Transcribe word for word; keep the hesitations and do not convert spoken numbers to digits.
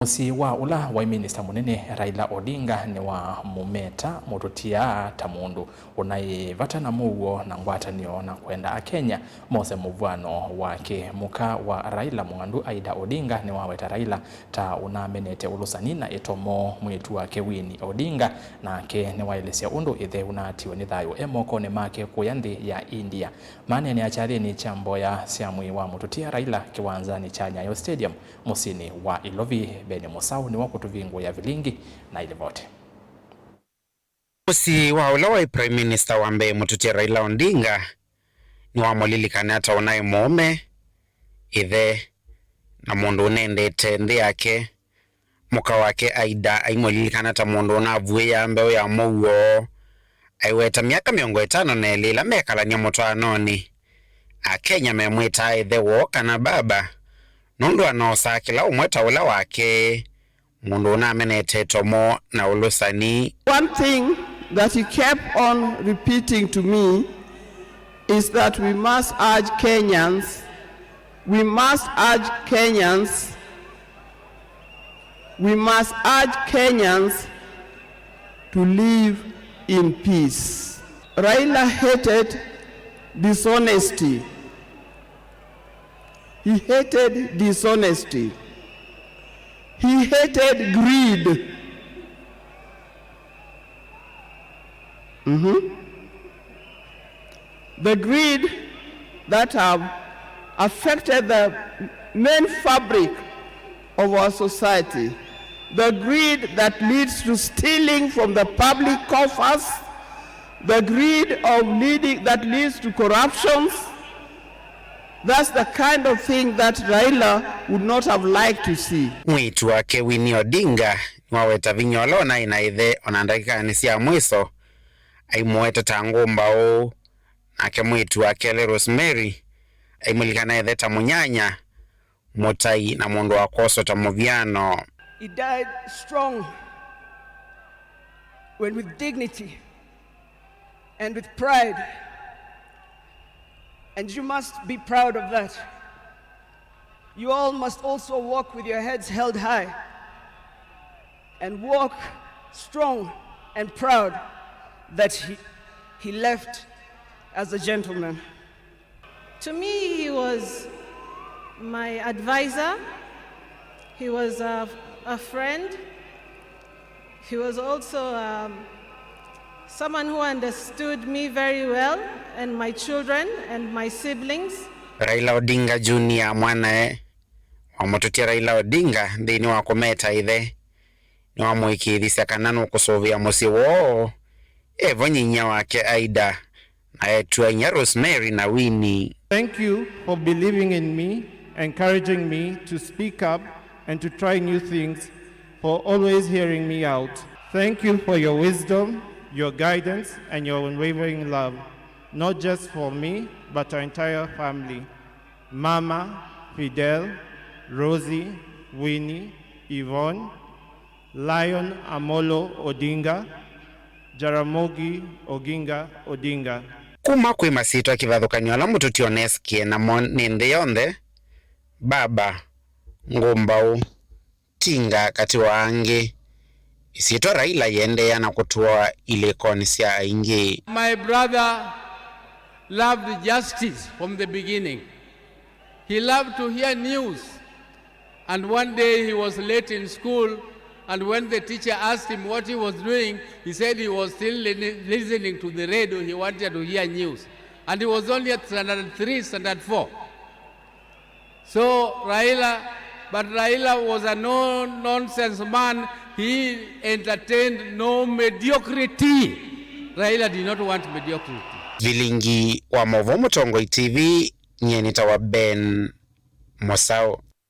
Mũsyĩ wa ũla waĩ minista mũnene Raila Odinga nĩwamũmeta Mũtũtia ta mũndũ ũnaĩ vata na mũuo na ngwatanĩo na kwenda Akenya mose mũvw'ano wake. Mũka wa Raila, Mũng'andu Aida Odinga, nĩwaweta Raila ta ũnamenete ũlũsani na ĩtomo. Mwĩĩtu wake Winnie Odinga nake nĩwaelesya ũndũ ĩthe ũnaatiwe nĩ thayũ e mokonĩ make kũya nthĩ ya India. Maneenea kyathĩnĩ kya mboya sya mwĩĩ wa Mũtũtia Raila kĩwanzanĩ kya Nyayo Stadium mũsyĩnĩ wa Ilovi. Ben Mũsaũ nĩwe ũkũtũvingũĩa vilingi na ilivoti. Mũsyĩ wa ũla waĩ Prime Minister wa mbee Mũtũtia Raila Odinga nĩwamũlilikana ta ũnaĩ mũũme, ĩthe, na mũndũ ũnendete nthĩ yake. Mũka wake Aida aimũlilikana ta mũndũ ũnavuĩaa mbeũ ya mũuo, aiweta myaka mĩongo ĩtano na ĩlĩ ĩla mekalany'a mũtwaanonĩ. Akenya memwĩtaa ĩthe woo kana baba, nũndũ anoosaa kĩla ũmwe ta ũla wake, mũndũ ũnamenete ĩtomo na ũlũsani. One thing that he kept on repeating to me is that we must urge Kenyans, we must urge Kenyans, we must urge Kenyans to live in peace. Raila hated dishonesty. He hated dishonesty. He hated greed. Mhm. The greed that have affected the main fabric of our society, the greed that leads to stealing from the public coffers, the greed of leading, that leads to corruptions. That's the kind of thing that Raila would not have liked to see. Mwĩĩtu wake Winnie Odinga nĩwaweta vinya ũla ũnaĩ na ĩthe ona ndakĩkanĩ sya mwĩso, aimũweta ta ngũmbaũ, nake mwĩĩtu wa kelĩ Rosemary aimũlilikana ĩthe ta mũnyanya, mũtai, na mũndũ wa kwoswa ta mũvyano. He died strong when with dignity and with pride. And you must be proud of that. You all must also walk with your heads held high and walk strong and proud that he, he left as a gentleman. To me, he was my advisor. He was a, a friend. He was also, um, someone who understood me very well and my children and my siblings. Raila Odinga Junior, mwanae wa Mũtũtia Raila Odinga, nthĩnĩ wa kũmeta ĩthe, nĩwamũĩkĩĩthisya kana nũkũsũvĩa mũsyĩ woo evo nyinyia wake Aida, na etuany'a Rosemary na Winnie. Thank you for believing in me, encouraging me to speak up and to try new things, for always hearing me out. Thank you for your wisdom, your guidance, and your unwavering love, not just for me, but our entire family. Mama, Fidel, Rosie, Winnie, Yvonne, Lion Amolo Odinga, Jaramogi Oginga Odinga. Kuma kwĩ masyĩtwa kĩvathũkany'o ala Mũtũtia ũneesĩkĩe namo nĩ nthĩ yonthe, baba, ngũmbaũ, tinga, katĩ wa angĩ, ĩsyĩtwa Raila yĩendeea na kũtũa ilĩkonĩ sya aingĩ. My brother loved justice from the beginning. He loved to hear news. And one day he was late in school, and when the teacher asked him what he was doing, he said he was still li-, listening to the radio. He wanted to hear news. And he was only at standard three, standard four. So Raila, but Raila was a no-nonsense man. He entertained no mediocrity. Raila did not want mediocrity. Vilingi wa Mauvoo Mũtongoi T V, nyie nĩtawa Ben Mũsaũ.